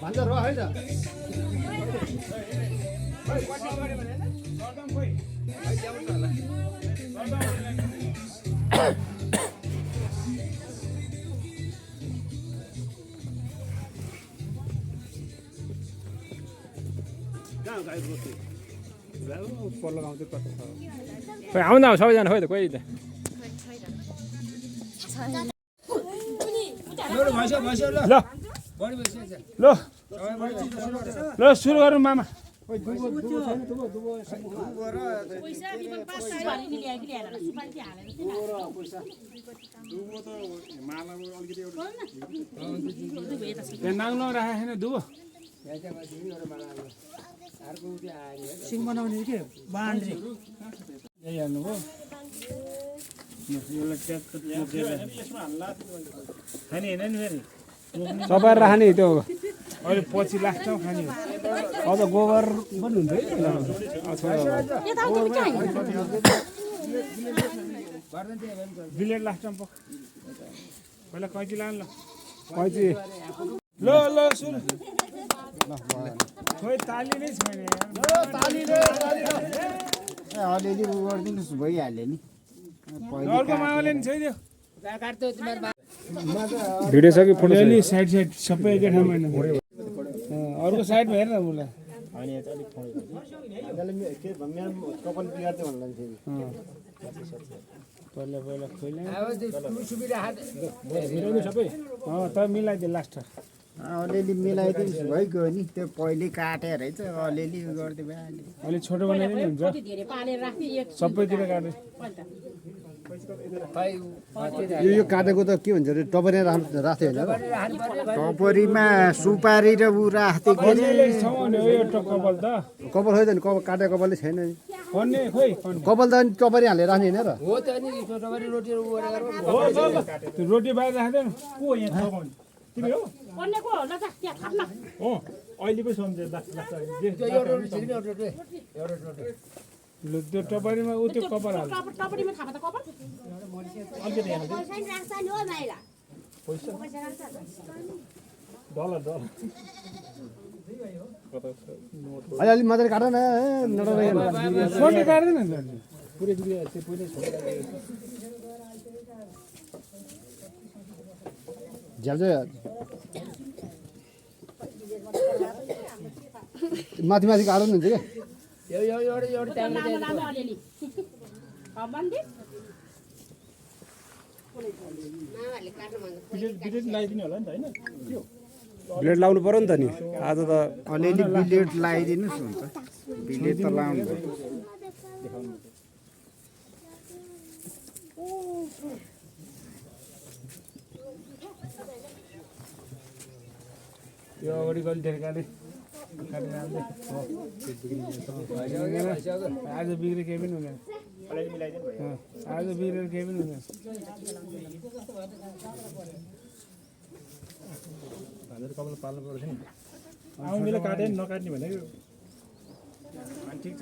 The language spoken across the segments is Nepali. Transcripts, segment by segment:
भन्छ र है त खोइ आउँदा सबैजना खोइ त कोही त ल ल ल सुरु गरौँ मामा नाङ्लो राखेको छैन दुबो सिङ बनाउने के बान्ड्री यही हाल्नुभयो खाने होइन नि फेरि चपाएर राख्ने त्यो अहिले पछि लास्टमा खाने अझ गोबर पनि हुन्छ है बिलेट लास्टमा पो पहिला कैँची लानु ल कैँची ल ल सुन खोइ ताली नै छैन अलिअलि उ गरिदिनुहोस् भइहाल्यो नि अर्को मामाले नि छैन भिडियो छ कि फोटो छ अलि साइड साइड सबै एकै ठाउँमा होइन अर्को साइडमा हेर न उसलाई पहिला पहिला खोइला त मिलाइदियो लास्ट अलिअलि मिलाइदिनुहोस् भइगयो नि त्यो पहिले काटेर है त अलिअलि उ गरिदियो भइहाल्यो अलिक छोटो बनाइदिनु हुन्छ सबैतिर काट्यो यो काटेको त के भन्छ अरे टपरी राख्थ्यो होइन टपरीमा सुपारी र उ राख्थ्यो के अरे कपाल त कपाल खोइ त नि काटेको कपालै छैन नि भन्ने खोइ कपाल त अनि टपरी हालेर राख्ने होइन र त्यो रोटी बाहिर राख्दैन को यहाँ थपाउने तिमी हो हो अहिले पो सम्झे ल त्यो टपरीमा ऊ त्यो कपाल हाल्छ अलिअलि मजाले काट न छोड्ने काट्दैन नि पुरै पुरै त्यो पुरै झ्याल चाहिँ माथि माथि काट्नु हुन्छ क्या लगाइदिने होला नि त होइन ब्लेड लाउनु पर्यो नि त नि आज त अलिअलि बिलेट लगाइदिनुहोस् हुन्छ बिलेट त लाउनु यो अगाडि कहिले धेरै काटे आज बिग्रे केही पनि हुँदैन आज बिग्रेर केही पनि हुँदैन कपाल पाल्नु पर्छ नि आउनेले काट्यो नि नकाट्ने भनेको ठिक छ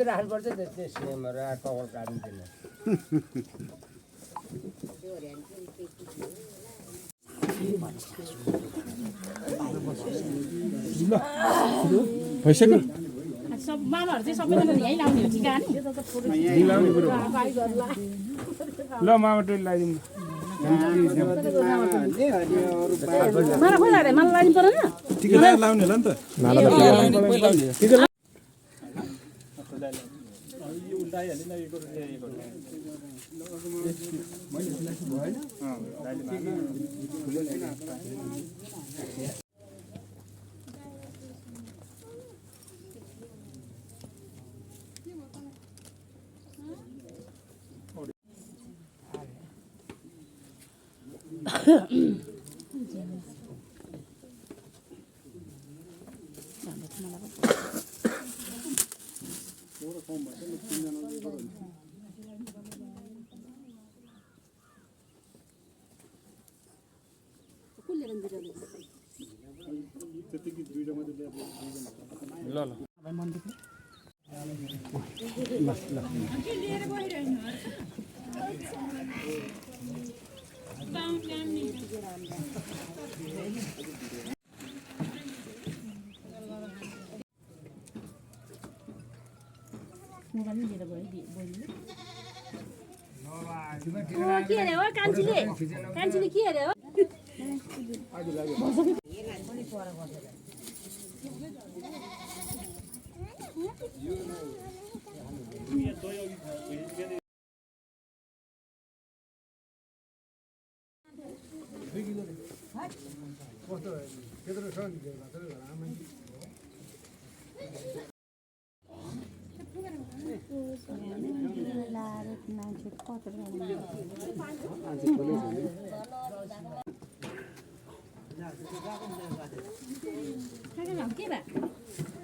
राख्नुपर्छ त्यसमा कपाल काट्नु भइसक्यो मामाहरू चाहिँ सबैजना यहीँ लाउने हो टिका ल मामा टोली लगाइदिनु मलाई खोइ लाग्यो मलाई लानु परेन टिका लाउने होला नि त ल ल पनि लिएर गयो बहिनीले के अरे हो कान्छीले के अरे हो के बा